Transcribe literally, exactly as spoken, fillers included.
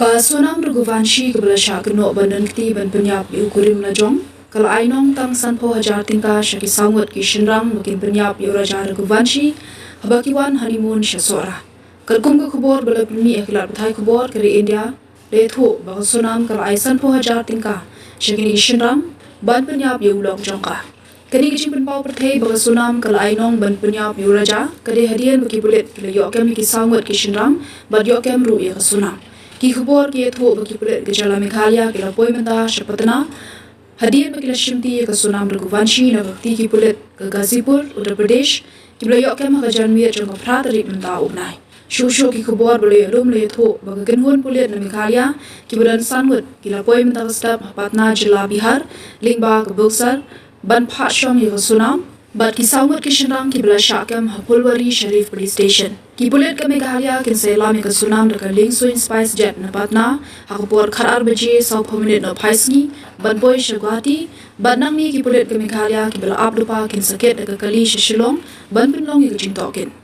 Ka Sonam Raghuvanshi kaba la shah kynnoh ban don kti ban pynïap ïa u kurim lajong, ka la ai nong tang sanphew hajar tyngka sha ki saw ngut ki shynrang ba kin pynïap ïa u Raja Raghuvanshi haba ki wan honeymoon sha Sohra. Katkum ka khubor ba la pynmih ha ki lad pathai khubor ka ri India, la ïathuh ba ka Sonam ka la ai sanphew hajar tyngka sha kine ki shynrang ban pynïap ïa u lok jong ka. Kane ka jingpynpaw pyrthei ba ka Sonam ka la ai nong ban pynïap ïa u Raja ka dei hadien ba ki pulit ki la ïoh kem ïa ki saw ngut ki shynrang bad ïoh kem ruh ïa ka Sonam. Ki khubor ki ïathuh ba ki pulit ka jylla Meghalaya ki la poi mynta sha Patna hadien ba ki la shimti ïa ka Sonam Raghuvanshi na ka kti ki pulit ka Ghazipur, Uttar Pradesh, kiba la ïoh kem ha ka janmiet jong ka phra tarik mynta u bnai. Shuh shuh ki khubor ba la ïoh lum la ïathuh ba ka kynhun pulit na Meghalaya kiba don san ngut ki la poi mynta ka step ha Patna, jylla Bihar, lyngba ka Buxar, ban phah shong ïa ka Sonam bad ki saw ngut ki shynrang kiba la shah kem ha Phulwari Sharif Police Station. Ki pulit ka Meghalaya kin sa ïalam ïa ka Sonam da ka Liengsuiñ Spice Jet na Patna ha ka por khatar baje sawphew minit nohphai sngi ban poi sha Guwahati, bad nangne ki pulit ka Meghalaya kiba la ap lypa kin sa kit da ka kali sha Shillong ban pynlong ïa ka jingtohkit.